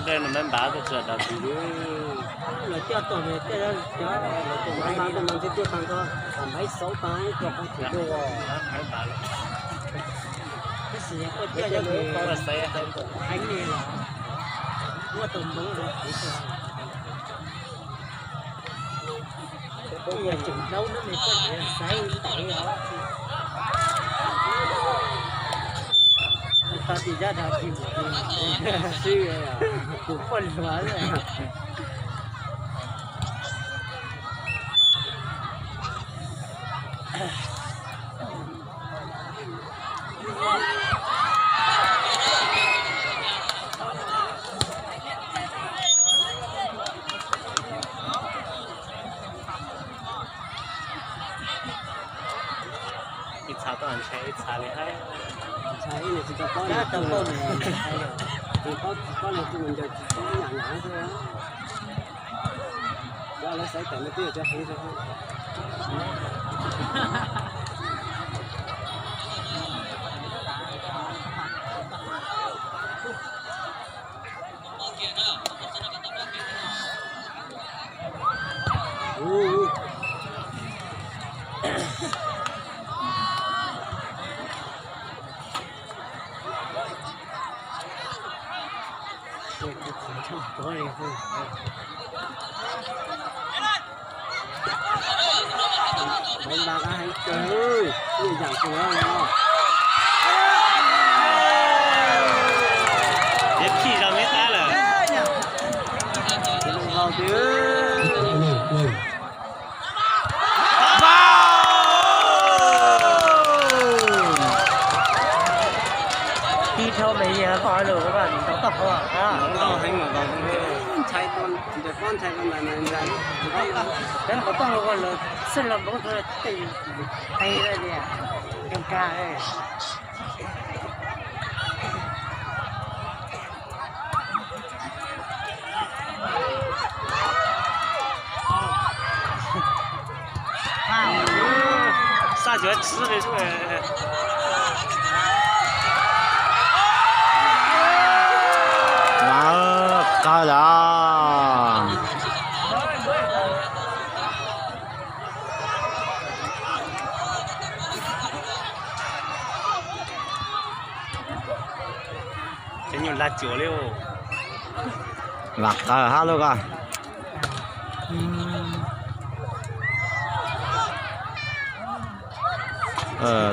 Npab tuaj tsis dog twg li. Lawv coj tuaj, coj cov, lawv tuaj mas mas tuaj mas ntshe tuaj tag nrho, maiv xauv tag tuaj qhov tsis tuaj. Tab sis yog tuaj coj cov kws heev li los muaj tus npoo los kuv tuaj. Yog tseem dlaub no mas koj tsis xaiv ntev os. Tau tsis nyob dog tsis mus xwb, tus poj hluas. Ib txha tuaj ntshai ib txha li hab. Ntshai ib nus tsis tau paub, tsis paub, tsis paub leej twg mus ncaws tsis paub, nyam nyam xwb. Cov lawv xaiv tawm no twb yog cov heev rau. Bóng đá heev kawg, ib yam kawg no. Ib phij zog meb qab lawm. Vau tiag. Tib dhau mas yog qhov lus ntau toj qhua, ntau heev mas ntau, ntshai, ntshai ntawm pob ntshai ntawm ntawd, ntshai ntawm pob ntshai ntawd, xwb los npoob rau tej qe li, nkag nkag. Xaj cuav tsi li. Qab lawm. Cov nyuag laj cuam li. Vam qawg hab lauj koj.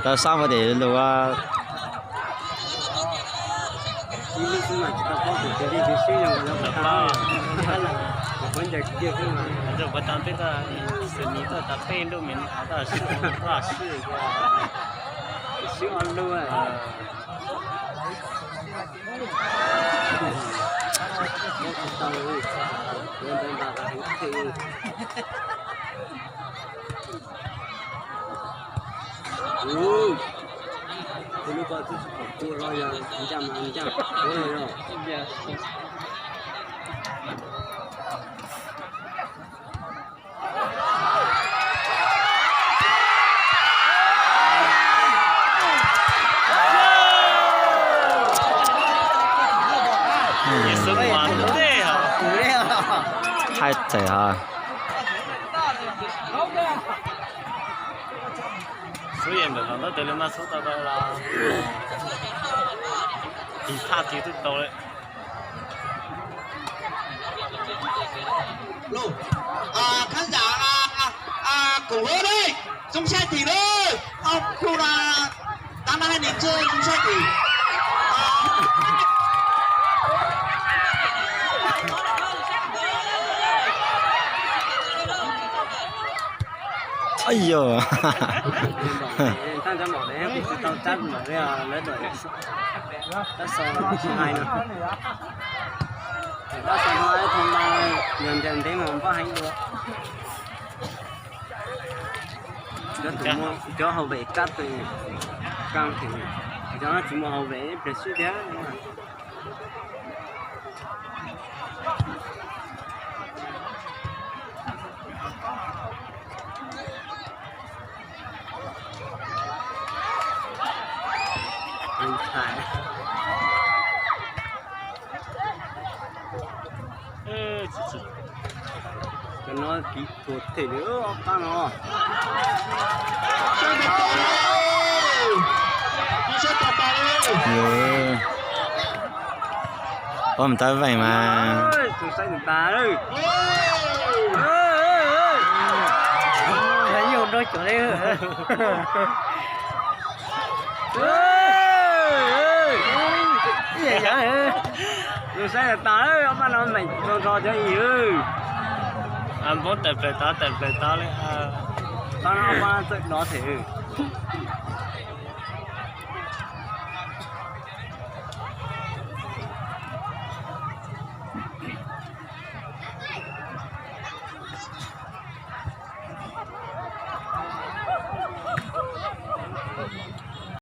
Tau sab ua tim lus. Puas tas peb, xws li tuaj tas peb ntuj me, tuaj swb, tuaj swb, swb ob lub. Tus lub ko twb tsis pom tua los yog ncaj mas ncaj, ua los yog. Haib txawm hos. Xub yam ntawm no tab tus li mas xub tau tau los tig thaj tig twb tau li. Khán giả là, à, cổ vũ đi, Dũng Sai Thủy ơi, ông khu là tám mươi hai nghìn rưỡi, Dũng Sai Thủy. Tab sis npaum ne, kuv tsis tau tsab npaum li lawv daim tsab xo tsis hais no. Tsab xo no ib thoo ntau, yog ncaws ntev mas npaj heev dua. Cov tus muaj, cov hauv vem tsab tus kab heev, cov tsis muaj hauv vem ib pliag sib thiab. Cov no kỹ thuật thể lực ob pab no. Ua mus tab veem mas. Tus saib tas tas. Yog dua cuam li. Tus saib tas tas, ob pab no meem nrho nrho cov yim. Npoob tawm plaws tod tawm plaws tod li. Pab no pab txawj dov them.